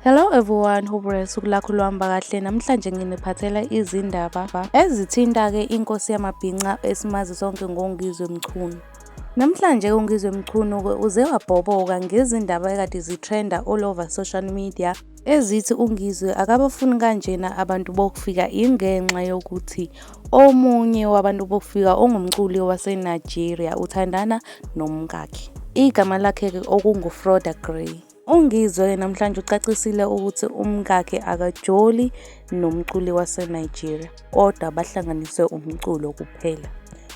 Hello everyone, hope usuku lakho luhamba kahle. Namhlanje nginiphathela izindaba ezithinta-ke inkosi yamabhinca esimazi sonke ngoNgizwe Mchunu. Namhlanje uNgizwe Mchunu-ke uze wabhoboka ngezindaba ekade zitrenda all over social media ezithi uNgizwe akabafuni kanjena abantu bokufika ingenxa yokuthi omunye wabantu bokufika ongumculi waseNigeria uthandana nomkakhe. Igama lakhe-ke okunguFroda Grey. UNgizwe namhlanje ucacisile ukuthi umkakhe akajoli nomculi waseNigeria kodwa bahlanganiswe umculo kuphela.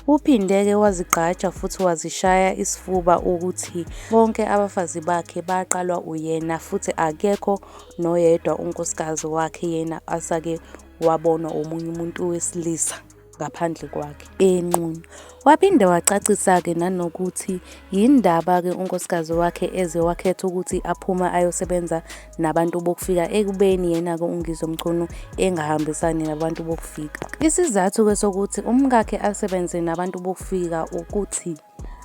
Uphinde-ke wazigqaja futhi wazishaya isifuba ukuthi bonke abafazi bakhe baqalwa uyena futhi akekho noyedwa unkosikazi wakhe yena asake wabonwa omunye umuntu wesilisa ngaphandle kwakhe enqunu. Waphinde wacacisa-ke nanokuthi yindaba-ke unkosikazi wakhe eze wakhetha ukuthi aphume ayosebenza nabantu bokufika ekubeni yena-ke uNgizwe Mchunu engahambisani nabantu bokufika. Isizathu-ke sokuthi umkakhe asebenze nabantu bokufika ukuthi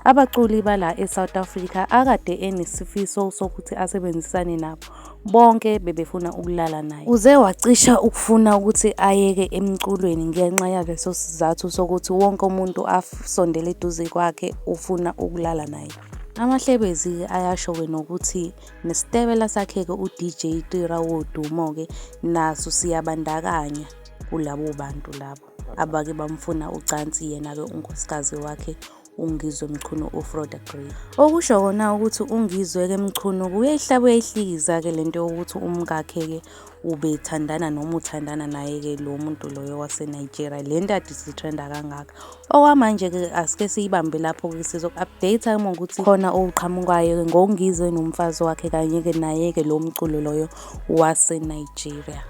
abaculi bala e-South Africa akade enesifiso sokuthi asebenzisane nabo bonke bebefuna ukulala naye. Uze wacisha ukufuna ukuthi ayeke emculweni ngenxa yaleso sizathu sokuthi wonke umuntu asondele eduze kwakhe ufuna ukulala naye. Amahlebezi-ke ayasho-ke nokuthi nesitebela sakhe-ke u-DJ Tira Wodumo-ke naso siyabandakanya kulabo bantu labo abake bamfuna ucansi yena-ke unkosikazi wakhe uNgizwe Mchunu uFroda Grey. Okusho kona ukuthi uNgizwe-ke Mchunu uyayihlaba uyayihlikiza-ke lento yokuthi umkakhe-ke ubethandana noma uthandana naye-ke lo muntu loyo waseNigeria le nto ade isitrenda kangaka. Okwamanje-ke asike siyibambe lapho-ke sizoku-update uma ukuthi khona okuqhamukayo-ke ngoNgizwe nomfazi wakhe kanye-ke naye-ke lo mculo loyo waseNigeria.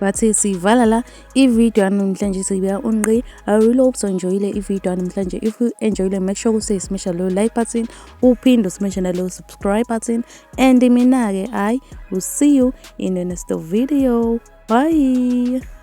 Bathi sivala la ividiyo yanamhlanje siyibeka unqi. I really hope so enjoyile ividiyo yanamhlanje. If you enjoyile, make sure ukuthi smasha lo like button, uphinde usmashe nalo subscribe button, and mina-ke I will see you in the next video. Bye.